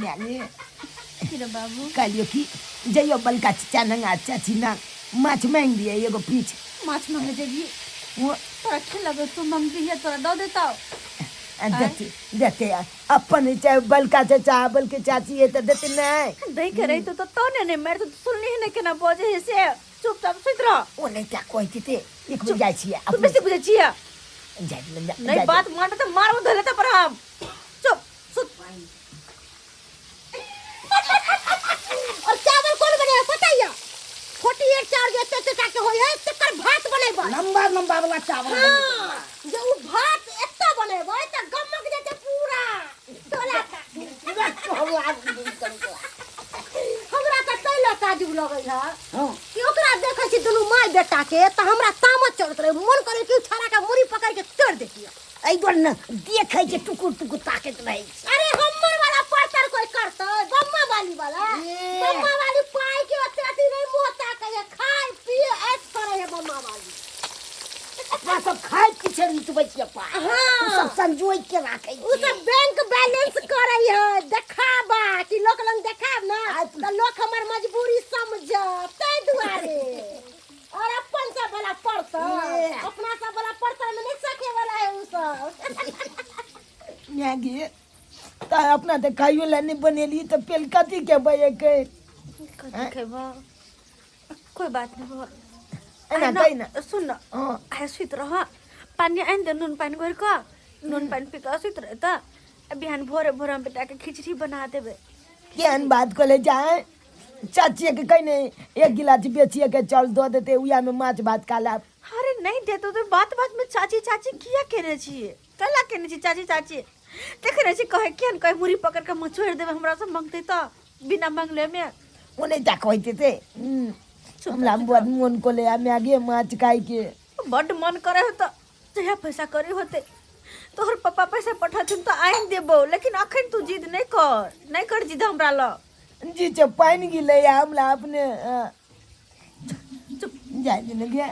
मागे की रे बाबू कहलियो कि जइयो बलका चचा नंगा चाची ना माछ मांगि दिए एगो पीछ माछ मांगे जेबी वो तोरा खिलाबे तू मांग दिहे तोरा दऽ देतौ देते देते अपन चाहे बलका चचा बलके चाची है तऽ देते नहि दै के रहितो तऽ तो ने नहि मारि तो सुनली नहि केना बजै है से चुपचाप सुति रह ओ नहि ता कहै छै एक बेर जाइ छियै तू बेसी बुझै छियै जाइ नहि बात मानबे तऽ मारबो धले तऽ पर हम चुप सुत और चावल कौन बनेगा पता है 48 चावल जे एते एते के होय है तकर भात बनेबै लंबा लंबा वाला चावल हाँ जे उ भात एते बनेबै त गमक जेतै पूरा टोला का पूरा टोला हमरा त तैला ताजुब लगै है हाँ कि ओकरा देखै छी दुनू माय बेटा के त हमरा तामस चढ़त रहे मन करे कि उ छाड़ा के मुड़ी पकड़ के तोड़ देतियै एहि दुआरे ने देखै छै टुकुर टुकुर ताकैत रहै छै अरे हमर वाला परतर कोई करतै बम्मा वाली वाला ए। बम्मा वाली पाई के ओते अथी नहीं मोह ताकै है खाय पिए ऐश करे है बम्मा वाली अपना सब खाय पीछे लुटबै छियै पाइ हाँ। ओ सब संजोइ के राखै उ सब बैंक बैलेंस करे है देखाबा कि लोक लंग देखाब ना त लोक हमर मजबूरी समझत ताहि दुआरे और अपन सब वाला पड़तर ए। अपना सब वाला पड़तर में नहीं सके वाला है उ सब मागे तऽ अपना तऽ खाइयो लए नहि बनेली तऽ पेल कथी खेबै एके कथी खेबऽ कोई बात नहीं बाबा एना आइ कहि न सुन न हँ आइ सुति रह पानी आनि दे नून पानि घोरि कऽ नून पानि पी कऽ सुति रह तऽ आ बिहान भोरे भोरे हम बेटाके खिचड़ी बना देबै केहन बात कहले जाए चाचिए के कहीं एक गिलास बेचिए के चावल दऽ देते उया में माछ भात खा लेब अरे नहीं देतो तो बात बात में चाची चाची किया केने छियै कला केने छी चाची चाची देखने छी कहे केहन कहे मुड़ी पकड़ के मचोड़ि देबै हमरा से मंगतै तऽ बिना मंगले में ओ नहीं ता कहते थे हमरा बड़ मन को ले मैगी माछ खाए के बड्ड मन करे हो तऽ जहिया पैसा करी होते तोहर पप्पा पैसा पठेथिन तऽ आनि देबौ लेकिन अखन तू जिद नहि कर नहि कर जिद हमरा लग जी च पानि गिले हमरा अपने चुप जाय दिन गे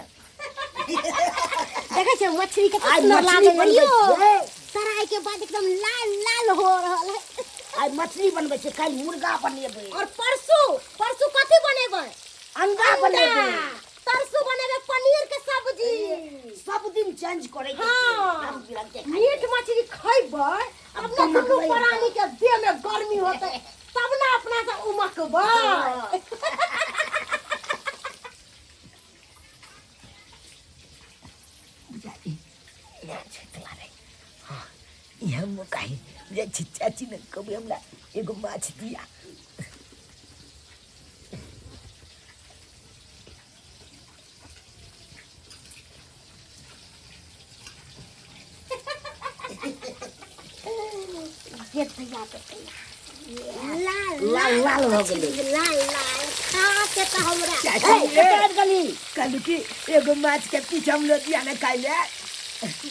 देखै छियै मछली के आइ सुन्दर मछली लागै है बनबै यौ छियै। तराई के बाद एकदम लाल लाल हो रहल है आइ मछली बनबै छियै काल्हि मुर्गा बनेबै और परसू परसू कथी बनेबै अंडा बनेबै तरसू बनेबै पनीर के सब्जी सब दिन चेंज करै के छै हाँ। रंग बिरंग के खाइ मीट मछली खैबै तब ने दुनू उमकबै। प्राणी के देह में गर्मी होतै तब ने अपना से उमकबै बुझाली यहाँ छेतला रहे हाँ यहाँ मुकाई बुझाइ छी चाची ने कभी हमरा एगो माछ दिया ये भैया के लाल लाल लाल हो गेलै लाल लाल खा के तऽ हमरा चाची ए, कतऽ आबि गेली कहलू कि एगो माछ के पीछे हम लोग दिया ने खाइ ले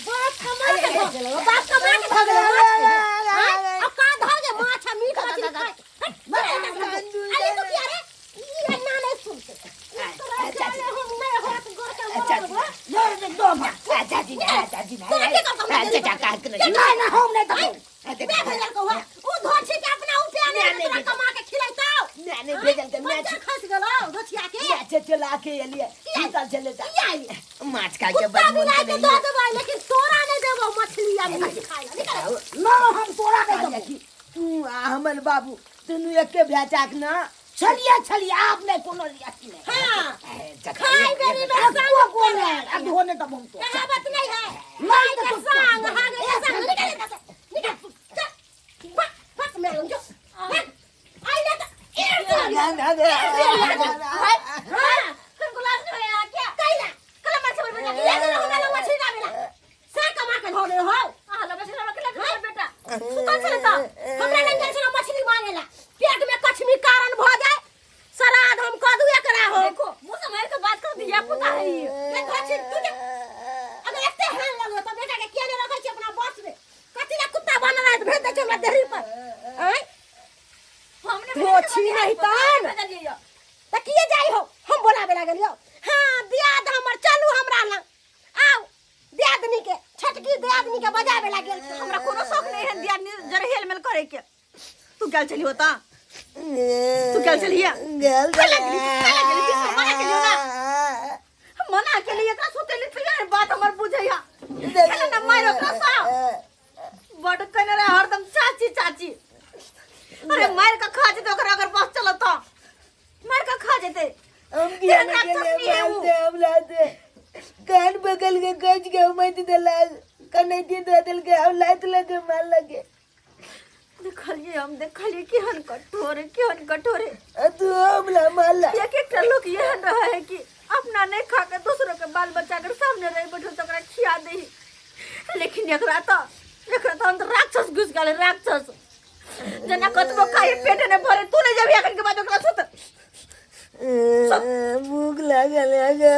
बाप कमा के भऽ गेलौ बाप कमा के भऽ गेलौ माछ के आँय? अब का धऽ गे माछ आ मीट मछली खाय हट, अरे तू किया रे ई अन्ना नहीं सुनते तोरा जाने हम नहीं होत गोर के मरब चाची चाची तोरा के कहलकौ हमरा चाचा काहे के नहीं नहीं नहीं हम नहीं देबौ मैं भेजल कौआ उ धोछी के अपना उपया नहीं तोरा कमा के खिलाइतौ मैं नहीं भेजल के मैच बच्चा खस गेलौ धोछिया के मैच चला के एलिए सुतल चले जा किया आइले माछ खा के कुत्ता बड़ मन बिलाइ के करे दऽ देबै लेकिन तोरा नहीं देबौ मछली आ मीट खाइ ला निकल ना हम तोरा नहीं देबौ कि तू आ हमर बाबू दुनू एके भेचाक ना छलिए छलिए आब नहीं कोनो अथी नहीं हां चाचा खाइ बेरी में अब संग को कोन है अब होने दबौ हम तो कहावत नहीं है नहीं खाइ तो के तू संग हागे के संग निकल इधर से निकल चल भाग भाग मेरे जो भाग आई ले तो इधर से ना ना ना हां गुलाब जो है क्या कैला कला माछ बनेबै ले गेलो हमरा लग मछली ना बेला से कमा के धो दे हो अहाँ लग मछली रखले बेटा सुतल छलै तऽ हमरा लग गेल छलो मछली मांगे ला पेट में कछमी कारण भ जाए श्राद्ध हम कऽ दू एकरा हो देखो मुंह से मार के बात कर दिया पुता है ये देखो छी तू जे अगर एते हाल लगो त बेटा के किया नहीं रखै छी अपना बस में कथी ला कुत्ता बनल है भेज दै छै हमरा देहरी पर आँय हमने धोछी नहीं तन। भेजलियै त किए जाइ हो हम बोलाबे लागल यौ हाँ दियाद हमर चलू हमरा लग आउ दियादनी के छोटकी दियादनी के बजाबे लागल हमरा कोनो शौक नहीं है दिया जरे हेल मेल करे के तू गेल छली होता तू गेल छलियै गेल कैला गेली कैला गेली बीच में मना केलियौ ना मना केली एकरा सुते ले तैयार बात हमर बुझैया कैला ना मार ओकरा सा बड कहने रहे हरदम चाची चाची अरे मार के खा जेते ओकरा अगर बस चलत तो मार के खा जेते हम किया तेरा नहीं राक्षस के भी है वो। मारते हम लाते कान बगल के गज के मत दला कनैती दे दिल के हम लात लगे मार लगे देखलिए हम देखलिए केहन कठोर है केहन कठोर है आ तू हमला मारला एक एक लोग एहन रहे है कि अपना नहीं खा के दूसरों के बाल बच्चा के सामने रह बैठल तो ओकरा खिया दे लेकिन एकरा तो अंदर राक्षस घुस गेल राक्षस जना कतबो खाए पेट ने भरे तू नहीं जबी अखन के बाद ओकरा सुत भूख लागल है गे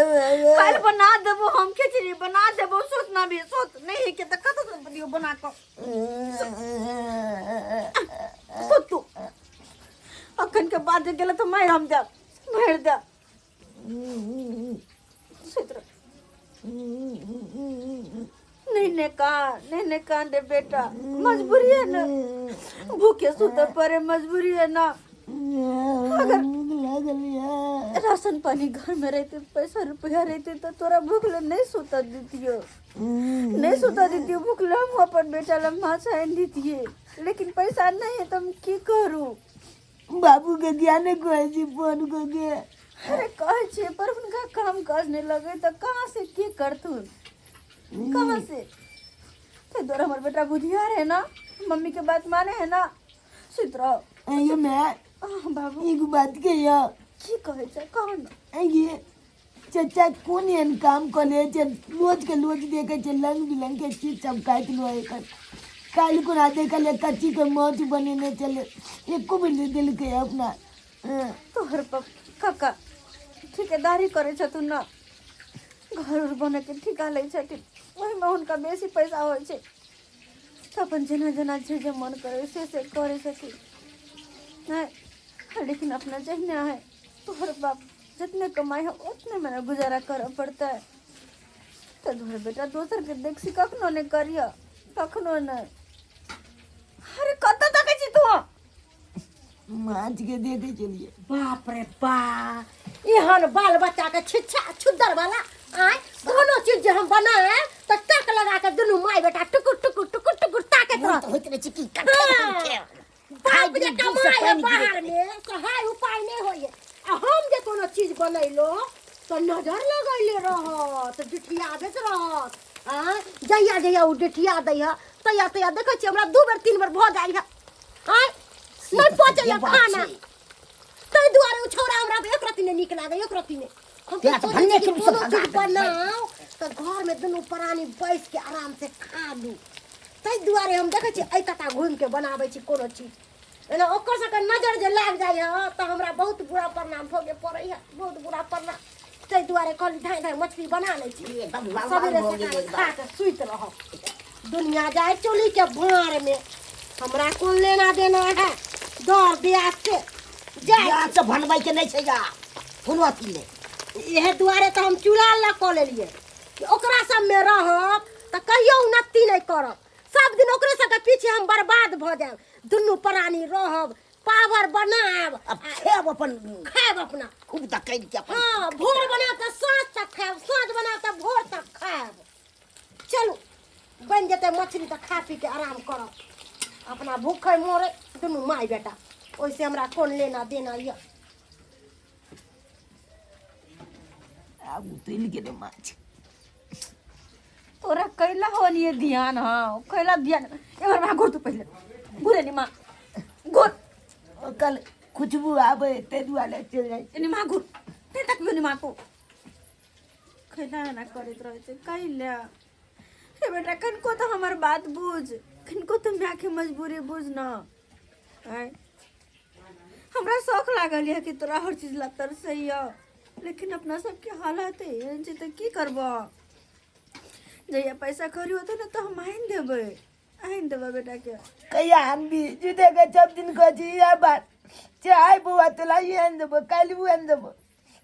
काल बना देबो हम खिचड़ी बना देबो सोच ना भी सोच नहीं के त कत से दियो बना के सोच तू अखन के बाद गेल तो मार हम देब मार देब सुत रह। नहीं ने कान नहीं ने कान रे बेटा मजबूरी है ना भूखे सुते पड़े मजबूरी है ना अगर लागल है राशन पानी घर में रहते पैसा रुपया रहते तो तोरा भूख ले नहीं सुता देतियो नहीं सुता देतियो भूख ले हम अपन बेटा ला माछ आन देतिए लेकिन पैसा नहीं है तो हम की करूँ बाबू के ज्ञान कहै छी फोन कऽ के अरे कहै छियै पर हुनका काम काज नहीं लगे तो कहाँ से की करथुन कहाँ से ते दुआरे हमर बेटा बुधियार है ना मम्मी के बात माने है ना सुति रहो ये मैं आह, बाबू एगो बात कहियो की कहै छै कहू ने ये चचा कोन एहन काम कऽ ले छै रोज के रोज देखै छै रंग बिरंग के चीज सब काटि लो एकर काल्हि कोना देखल कच्ची के माछ बनेने छलै एको बेर नहि देलकै अपना हँ। तोहर पप काका ठेकेदारी करै छथुन ने घर उर बनैके ठिका लै छथिन ओहिमे हुनका बेसी पैसा होइ छै तऽ अपन जेना जेना जे जे मन करै से से करै छथिन नहि लेकिन अपना जहिना है तोहर बाप जितने कमाइ है उतने में ने गुजारा करऽ पड़तै तऽ तोहर बेटा दोसरके देख सी कखनो नहि करिह कखनो नहि अरे कतऽ तकै छी तू माछ के देखे छलियै बाप रे बा एहन बाल बच्चा के छिच्छा छुद्दर वाला आय कोनो चीज जे हम बनाए तऽ टक लगा के दुनू माय बेटा टुकुर टुकुर टुकुर टुकुर ताकैत मोन रहत तऽ होइत रहै छै कि हाँ। बाप जे खाइ दूध से कमाइ है पानि गिरैत बाहर में सहाय उपाय नहि होइए आ हम जे कोनो चीज बनैलो तऽ नजर लगैले रहत डिठियाबैत रहत आँय जहिया जहिया ओ डिठिया दैए तहिया तहिया देखै छियै हमरा दू बेर तीन बेर भऽ जाइए आँय नहि पचैए खाना ताहि दुआरे ओ छौड़ा हमरा एक रत्ती नहि नीक लागैए एक रत्ती नहि हम तेरा तऽ सोचै भन्ने छी कि के रूपसँ कोनो भगा चीज देबै। बनाउ तऽ घरमे दुनू प्राणी बैस के आराम से खा लू ताहि दुआरे हम देखै छी एहि कता घुमि के बनाबै छी कोनो चीज एना ओकर सबके नजर जे लागि जाइए तऽ हमरा बहुत बुरा परिणाम भोगे पड़ैए बहुत बुरा परिणाम ताहि दुआरे कहली धाँइ धाँइ मछली बना लै छी एकदम लाल लाल सवेरे भऽ गेलै सकाल एकदम। खा के सुति रहब दुनिया जाय चोली के भाड़ में हमरा कोन लेना देना है दर ब्याज से जाय ब्याज से बनबै के नहि छै या कोनो अथी नहि इहे दुआरे तऽ हम चूल्हा लग कऽ लेलियै कि ओकरा सबमे रहब तऽ कहियो उन्नति नहि करब सब दिन ओकरे सबके पीछे हम बर्बाद भऽ जायब दुनू प्राणी रहब पावर बनायब अब खायब अपन खायब अपना खूब धकैल के अपन हाँ भोर बनायब तऽ साँझ तक खायब साँझ बनायब तऽ भोर तक खायब चलू बनि जेतै मछली तऽ खा पी के आराम करब अपना भूखे मरे दुनू माय बेटा ओहिसे हमरा कोन लेना देना यऽ आब उतरि गेलै माछ तोरा कैला होलिए ध्यान हाँ कैला ध्यान एमहर माँ घुर तू पहिले घुरे नि माँ घुर कल खुशबू आबै ताहि दुआरे चलि जाइ एने माँ घुर नहि तकबियो नि माँ को कैला एना करैत रहै छै कैला हे बेटा कनिको तऽ हमर बात बुझ कनिको तऽ मायके मजबूरी बुझ न आँय हमरा शौक लागल यऽ कि तोरा हर चीज ला तरसैया लेकिन अपना सबके हालत एहन छै तऽ की करबऽ जहिया पैसा खरी होतै ने तऽ हम आनि देबै आनि देबै बेटाके कहिया आनबी जुटे के सब दिन कहै छी इएह बात छै आइ बौआ तोला ई आनि देबो काल्हि ओ आनि देबो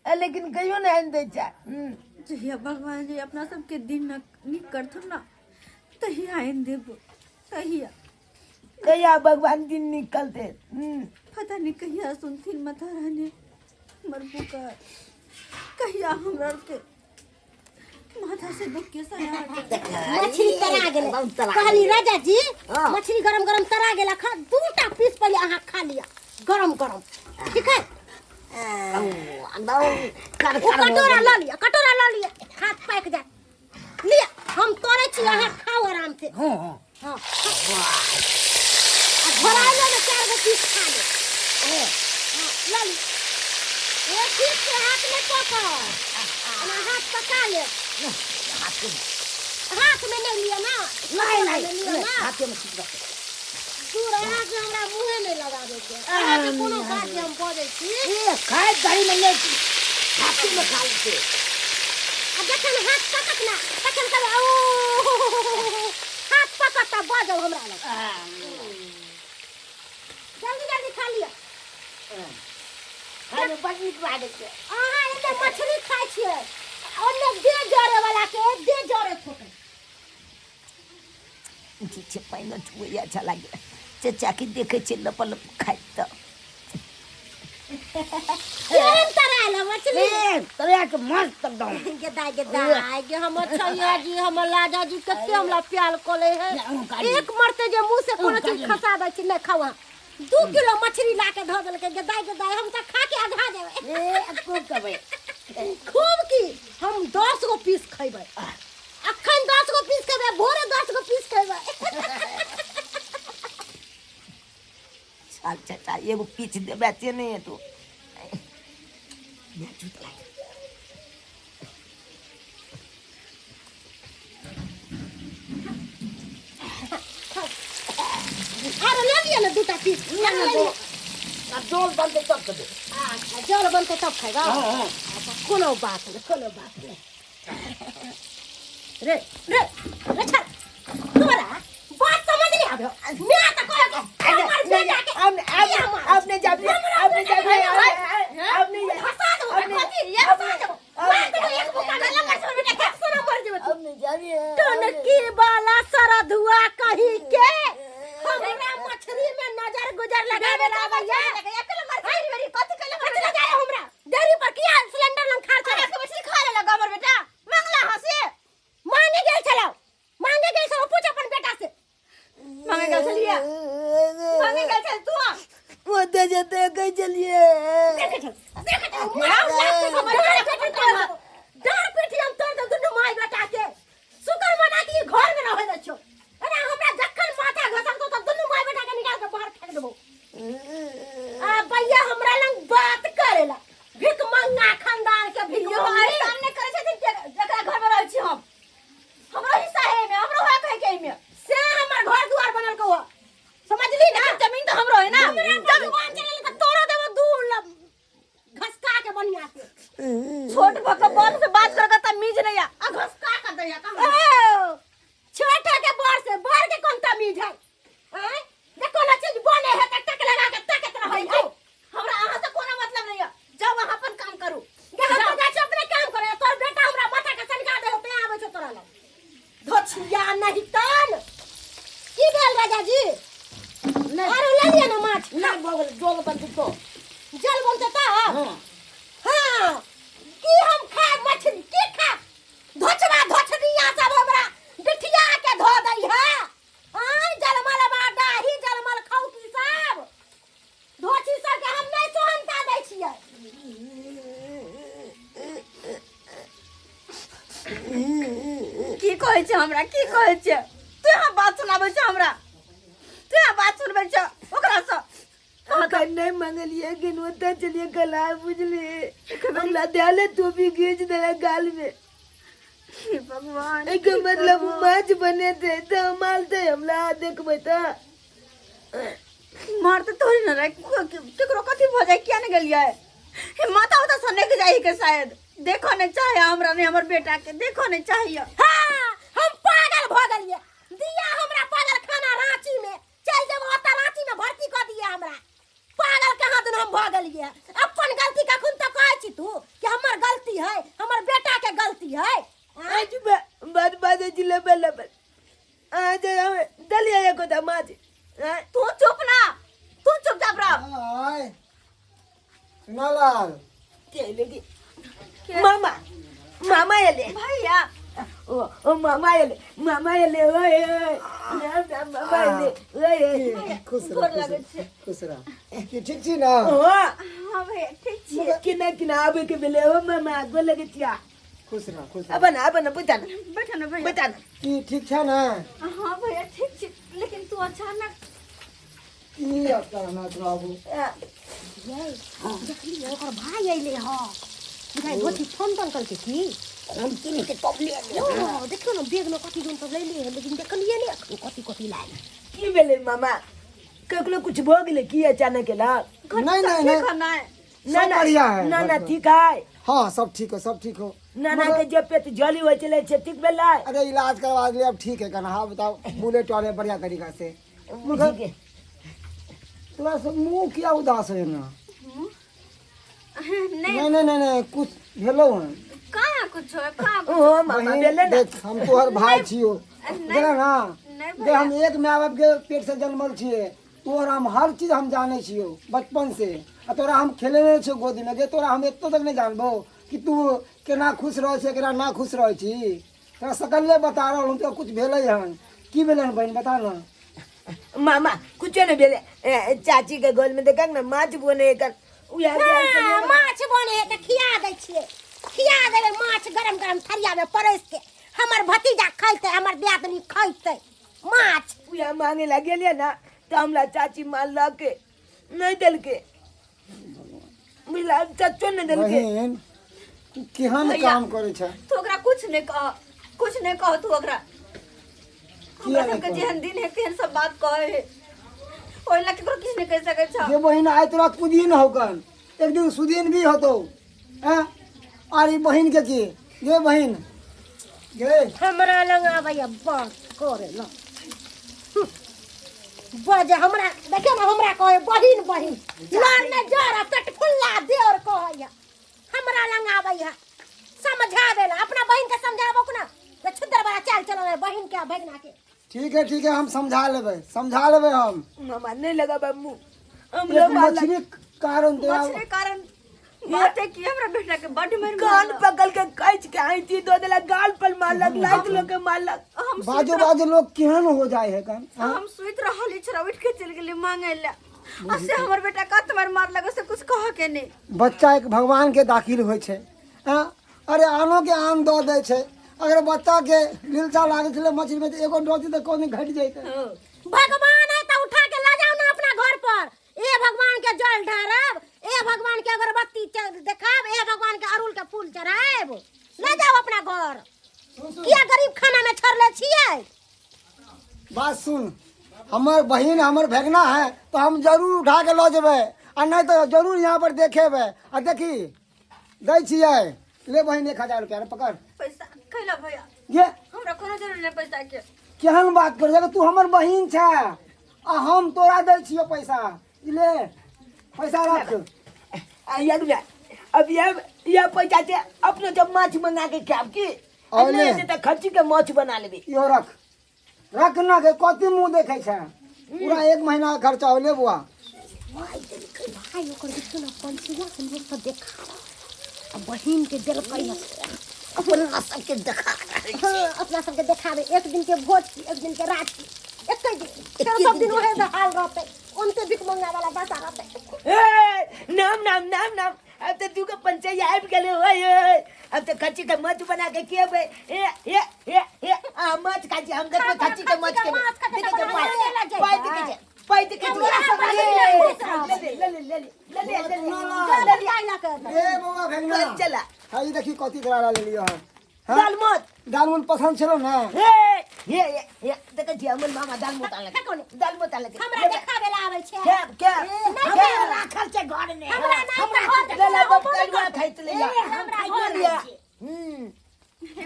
आ लेकिन कहियो नहि आनि दै छै जहिया भगवान जी अपना सबके दिन नीक करथुन ने तहिया आनि देबो तहिया कहिया भगवान दिन निकलते। पता नहीं कहिया सुनथिन माता रानी हमर पुकार, कहिया हमरा के माथा से दुख के साया हटे। मछली तरा गेलै। बहुत तरा कहली गेलै। राजा जी, हाँ। मछली गरम गरम तरा गेला, खा दूटा पीस पहिले अहाँ खा लिया गरम गरम, ठीक है? एकदम कर ओ कर कटोरा लऽ लिअ, कटोरा लऽ लिअ, हाथ पाकि जायत। लिअ, हम तोड़ै छी, अहाँ खाउ आराम से। हाँ हाँ। हाँ, आ घोराइलो ने चारि गो पीस खा ले। हाँ, लऽ लिअ। एक पीस के हाथ में पकड़, एना हाथ पका ले। हाथ में नहीं लिअ ना। नहीं नहीं। लिअ नहीं, ना। हाथे में ठीक रहतै। दूर, अहाँके हमरा मुँहे नहि लगाबैके। अहाँके कोनो बात जे हम बजै छी। ए, खाय दही में नहीं, हाथे में खा लेते। आ जखन हाथ पकत ना तखन कहबै ओ हाथ पकत तऽ बजब हमरा लग। जल्दी जल्दी खा लिअ। खाय में बड़ नीक लागै छै। अहाँ एते मछली खाइ छियै, ओन्ने देह जरे वाला के देह जरे थोकै। जे छै पानि छुए अच्छा लागे चचा के देखै छै लप लप खाइत तऽ। केहन तरायल है मछली? ए, तोरा के मस्त एकदम। गेदाय गेदाय गे हमर छैया जी, हमर लाजा जी कते हमरा प्यार कले है। एक मरते जे मुंह से कोनो चीज खसा दै छी। नहि खाउ अहाँ। 2 किलो मछली ला के धऽ देलकै। गेदाय गेदाय, हम तऽ खा के आधा जेबै। ए, खूब खेबै। खूब की, हम 10 गो पीस खैबै अखन, 10 गो पीस खेबै भोरे, 10 गो पीस खेबै। चल चचा, एगो पीछ देबै से नहि हेतौ। झूठ लागे। आरो ले लिअ ने दूटा पीस। ना ना, दो आ जोल बनतै तब खेबै। अच्छा, जल बनतै तब खैबा। हाँ हाँ। अच्छा, कोनो बात नहि, कोनो बात नहि। रे रे रे छल, तोरा बात समझ नहीं आबे। मैं त कह के हमर बेटा के आपने जाबे, आपने जाबे, आपने फंसा देबो। कथी ये फंसा देबो? मार देबो एक बुका गला मर जेबो बेटा, खेत सोना मर जेबो तू। आपने जाबे। टनकी वाला सरधुआ कही के हमरा मछली में नजर गुजर लगावे लावैया। कथी कहले? कथी लगाए हमरा डेयरी पर? किया सिलेंडर लंग खाड़ छले? मछली खा लेलक हमर बेटा, मंगला हंसे। मांगे गेल छलौ, मांगे गेल छलौ, पूछ अपन बेटा से। मांगे गेल छलियै? मांगे गेल छल तू? ओते जते कह चलिए। देखे छल, देखे छल, मार लात से हमर बेटा के तोड़ देबो। डाँड़ पीठी हम तोड़ देब दुनू माय बेटा के। शुक्र मना कि घर में रहे दै छौ। अरे हमरा जखन माथा घसकतौ तब दुनू माय बेटा के निकाल के बाहर फेंक देबो। आ भैया हमरा लंग बात करेला भिख मंगा खानदान के भिख यो मंगी। सामने करै छथिन के जकरा घर में रहै छी हम, हमरो हिस्सा है एमे, हमरो हक है के एमे। से हमर घर दुआर बनल को समझली ना? जमीन तो हमरो है ना। हमरा भगवान चले त तोरो देबो दू घसका के बढ़िया से। छोट भऽ के बड़ से बात कर के तमीज नहीं आ। आ घसका के दैया कहाँ? ओ छोट के बड़ से, बड़ के कोन तमीज है? आँय, जे कोनो चीज बने है त टक लगा के ताकत रहै है। हमरा अहाँ से कोनो मतलब नहीं है, जाओ अहाँ अपन काम करू। गे हम तो जाइ छी अपने काम करे, तोर बेटा हमरा माथा के सनका दे होते आबै छै तोरा लग। धोछिया नहीं तन की भेल राजा जी? नहीं। आरो ले लिअ ना माछ। ना, भऽ गेलै, जोल बनतै तो। जल बनतै तऽ? हाँ। हाँ, की हम खाएब मछली? की खाएब? धोछबा धोछनिया सब हमरा बिठिया के धो दै है। आय जलमल डाही जलमल खाउ की सब धोछी सबके हम नहि सोहनता दै छियै। की कहै छै हमरा? की कहै छै तू? यहाँ बात सुनाबै छै हमरा? तू यहाँ बात सुनबै छै ओकरासँ? अखन नहीं मंगलिए कि ओतऽ चलिए गला बुझली हमरा देले तू भी घींच देले गाल में। हे भगवान! एकर मतलब माछ बने थे तऽ मालते हमरा देखबै तऽ। मारते थोड़ी ना रहे, केकरो कथी भऽ जाय। किया ने गेलियै? हे माता उता सने के जाई के शायद देखो नहीं चाहे हमरा, नहीं हमर बेटा के देखो नहीं चाहिए। हाँ, हम पागल भऽ गेलियै। दिया हमरा पागल खाना रांची में, चल जेबो ओतऽ रांची में भर्ती कऽ दिया हमरा। पागल कहाँ दिन हम भऽ गेलियै। अपन गलती कखन तऽ कहै छी तू कि हमर गलती है, हमर बेटा के गलती है। आज बात बात जिले बेले आ दलिया एको माछ। तू तू चुप ना, तू चुपचाप रह। आय सुनालाल के लेगी मामा, मामा एले। भैया। ओ ओ मामा एले, मामा एले, ओए ओए राम राम, मामा एले, ओए ओए। खुश रह, गोर खुश लागै रह, छै। खुश रह। की ठीक छी ना? ओ हाँ भैया, ठीक छी। केना केना आबे के भेलै ओ मामा? गोर लगै छिया। खुश रह, खुश रह। अब ना, अब ना, बता ना। बैठो ना भैया। बता ना। की ठीक छै ना? हाँ भैया, ठीक छी, लेकिन तू अचानक की अचानक बाबू? ये देखली ओकर भाई अइले ह, बुझाइ धोती फोन तोन करके की हम की नहीं तब ले ले। ओ देखियौ ने, बैग में कथी जोन सब लैले है, लेकिन देखलिए ने अखन कथी कथी लायल। की भेलै मामा? ककरो कुछ भऽ गेलै की अचानक एला? नहीं नहीं नहीं। ठीक है ना? ना। सब ना बढ़िया है। ना ना। घर पर। ठीक है। हाँ, सब ठीक हो, सब ठीक हो। ना ना के जब पेट जली हो चले छै, ठीक भेलै? अरे इलाज करवा ले, अब ठीक है। कहना हाँ बताओ, बुलेट वाले बढ़िया तरीका से। मगर ठीक है। तोरा सब मुँह किया उदास है ना? नहीं। नहीं नहीं नहीं नहीं, कुछ भेलो है। कहाँ कुछ है, कहाँ? ओ मामा, बहिन, भेलै ना? देख, हम तोहर भाई छियो। नहीं। देखा ना। नहीं। देख, हम एक माय बाप के पेट से जन्मल छिए तोहर, हम हर चीज हम जाने छियो बचपन से, आ तोरा हम खेलेने छियो गोदी में। जे तोरा हम एतो तक नहीं जानबो कि तू केना खुश रह छै, केना ना खुश रह छी? तोरा सकले बता रहल हूँ, तो कुछ भेलै हन। की भेलै हन बहिन, बता ना। मामा, कुछो नहीं भेलै। चाची के गोल में देखक ने, माछ बने एकर उएह गेल छलै। हाँ, माछ बने है तऽ खिया दै छियै, खिया देबै माछ गरम गरम थरिया में परसि के। हमर भतीजा खैतै, हमर दियादनी खैतै माछ। उएह मांगे ला गेलियै ना तऽ हमरा चाची मारलक, नहीं देलकै, बुझला? चच्चो नहीं देलकै। बहिन, तू केहन भैया। काम करै छै? तू ओकरा कुछ नहीं कह, कुछ नहीं कह तू ओकरा। हमरा नहीं सबके कहब? जेहन दिन है तेहन सब बात कहे है, ओहि ला केकरो किछु नहीं कहि सकै छ। जे बहिन, आइ तोरा कुदिन होकन, एक दिन सुदिन भी होतो हैं। आर ई बहिन के की गे बहिन गे? हमरा लग आबैया बात करे ला बजे हमरा, देखियौ ने, हमरा कहै बहिन बहिन, लड़ ने जर पेटफुल्ला देवर कहैया। हमरा लग आबैया समझाबे ला। अपना बहिन के समझाबो ना जे छुद्दर वाला चाल चलल है बहिन के आ भगिना के। ठीक है, ठीक है, हम समझा लेबै, समझा लेबै हम। मामा, नहीं लगा मुँह हम एक लोग मारलक। मछली कारण तोरा मछली कारण बाते की हमरा बेटा के बड मार कान मारलक। पकड़ के कैच के आईती दो देला, गाल पर मारलक, लात लोग के मारलक। हम बाजू बाजू लोग केहन हो जाए है कन? हाँ? हम सुति रहल छौ, उठ के चलि गेली मांगे ला, आ से हमर बेटा कत मार मारलक से कुछ कह के नहीं। बच्चा एक भगवान के दाखिल होइ छै, हाँ? अरे आनो के आन दऽ दै छै। अगर बच्चा के लिलसा लागै छलै मछली में तऽ एगो डोती तऽ कोनो घटि जैतै। भगवान है तो उठा के ला जाओ ना अपना घर पर। ए भगवान के जल ढारब, ए भगवान के अगरबत्ती देखाब, ए भगवान के अड़हुल के फूल चढ़ाएब। ले जाओ अपना घर, किया गरीब खाना में छोड़ले छियै? बात सुन, हमर बहिन हमर भेगना है तो हम जरूर उठा के लऽ जेबै, आ नहीं तो जरूर यहाँ पर देखेबै। आ देखी दै छियै, ले बहिन, 1000 रुपया पकड़। पैसा कैला भैया? ये हमरा कोनो जरूरी नहीं पैसा के। केहन बात कर? तू हमर बहिन छै आ हम तोरा दै छियो पैसा। ई ले पैसा रख। आ यार बे, अब यह पैसा से अपने जब माछ मंगा के खाब की और नहीं ले। हेतै तऽ खर्ची के माछ बना लेबे। इहो रख, रख ना के कथी मुँह देखै छै? पूरा एक महीना के खर्चा होले बुआ। भाई देलकै, भाई ओकर देखियौ ने, पंचुआ से लोग सब देखा आ बहिन के देलकै हँ। अपना सबके देखा रहल छै। हाँ, अपना सबके देखाबे। एक दिन के भोज की, एक दिन के रात की, एक दिन फेर सब दिन वहे हाल रहतै, ओनते भीख मंगा वाला दशा रहतै। ए, नाम नाम नाम नाम, अब तऽ दूगो पंचायत आबि गेलै। ओए ओए, अब तऽ खच्ची के माछ बना के खेबै। ए ए ए ए, आ माछ खाइ छी हम। देखबै खच्ची के माछ खेबै। माछ खाइ छी, देखै तऽ छै, बना लेला पाइ पाइ जेतै। देखै छै, पाइ देखै छै। हमरा सब ले ले ले ले ले ले ले ले ले ले ले। खाइ ला के ए बौआ भेगना। चला। हाँ, ई देखी कथी तोरा ले लियो हन, हाँ? दाल मोत। दाल मोन पसंद छलो ना? हे हे हे हे, देखै छी हमर मामा दाल मोत आनलकै। देखो ने। दाल मोत आनलकै। हमरा देखाबे ला आबै छै। खेब खेब। नहि खेब। राखल छै घर में। हमरा नहि तऽ घर ले ले देखो, बाप कलुआ खाइत ले। ए, हम हमरा खाइतो घर लिया। छी।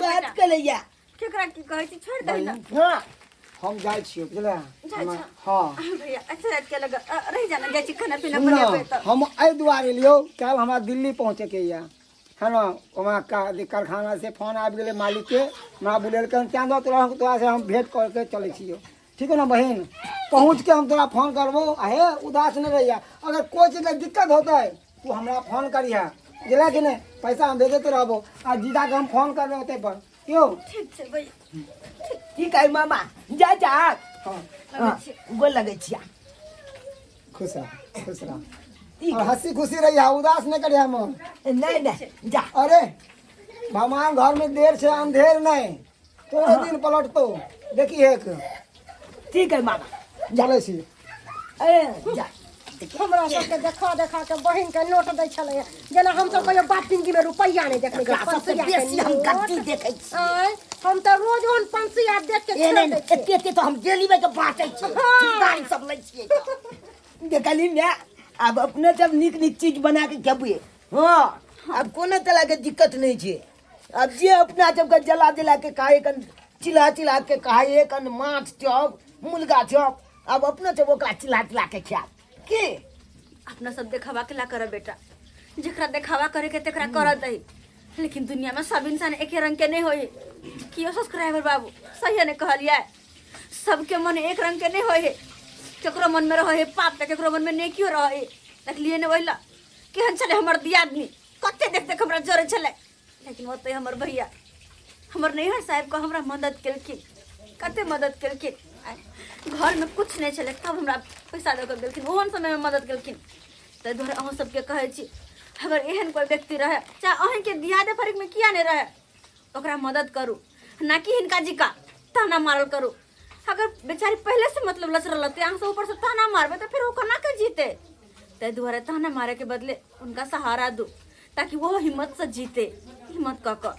बात कर लिया। केकरा की कहै छी, छोड़ दही ना। हाँ। हम जाइ छियो, बुझले? जाइ हमरा- छौ? हाँ। भैया, अच्छा रात के लग रहि जाना, जाइ छी खाना पीना सुन बनेबै न, तऽ। हम एहि दुआरे लियौ, काल्हि हमरा दिल्ली पहुँचैके यऽ है न। वहाँ का कारखाना से फोन आबि गेलै मालिकके, हमरा बुलेलकै। तेँ दुआरे तोरा तोरासँ हम भेँट करके चलै छियौ। ठीक है ना बहिन? पहुँच के हम तोरा फोन करबो। आ हे उदास नहीं रहिया, अगर कोई चीज के दिक्कत होता है तू हमरा फोन करिहा, बुझला कि नहीं? पैसा हम भेजते रहबो आ जीजा के हम फोन कर होते पर क्यों। ठीक छै भैया। ठीक है मामा, जा जा। हाँ। हाँ, गोर लगै छिया। खुश रह, खुश रह ठीक और हंसी खुशी रहिया, उदास नहीं करिया मन। नहीं नहीं, जा। अरे भगवान घर में देर से अंधेर नहीं, तोरे दिन पलटतो देखी एक। ठीक है मामा, चलै छी। ए जा। हमरा सबके देखा देखा के बहिन के नोट दै छलै, जेना हमसब कहियो बाप जिंदगी में रुपैया नहि देखने एकरा सबसे पंसुइया के बेसी हम नोट। गद्दी देखै छी। आँय, हम तऽ रोज ओहन पंसुइया देख के एने छोड़ि दै छियै। एते एते तऽ हम डेली में के बाँटै छियै, गाड़ी सब लै छियै तऽ। देखली ने, आब अपने सब नीक नीक चीज बना के खेबै। हाँ, आब कोनो तरह के दिक्कत नहीं छै। आब जे अपना सबके जला जला के खाए कन, चिल्ला चिल्ला के खाए कन, माछ चॉप मुर्गा चॉप, आब अपने सब ओकरा चिल्ला चिल्ला के खायब की। अपना सब देखावा के ला कर बेटा, जेकरा देखावा करे के तेकरा कर दही, लेकिन दुनिया में सब इंसान एके रंग के नहीं होई। कियो सब्सक्राइबर बाबू सही ने कहलिए, सबके मन एक रंग के नहीं होई। केकरो मन में रहे पाप त केकरो मन में नेकियो रहे। देखलिए ने वहिला केहन छले हमर दियादनी, कते देख देख हमरा जरे छले, लेकिन ओते हमर भैया हमर नैहर साहब को हमरा मदद केलखिन, कते मदद केलखिन। घर में कुछ नहीं छले तब हमरा पैसा दऽ कऽ गेलखिन, ओहन समय में मदद केलखिन। ताहि दुआरे अहाँ सबके कहै छी, अगर एहन कोइ व्यक्ति रहे, चाहे अहीँके दियादे फरीक में किया नहीं रहे, ओकरा मदद करू, ना कि हिनका जी का ताना मारल करू। अगर बेचारी पहले से मतलब लचरल रहते, अहाँ सब ऊपर से ताना मारबै तऽ फेर ओ केना के जीते। ताहि दुआरे ताना मारे के बदले उनका सहारा दू, ताकि वो हिम्मत से जीते, हिम्मत कऽ कऽ।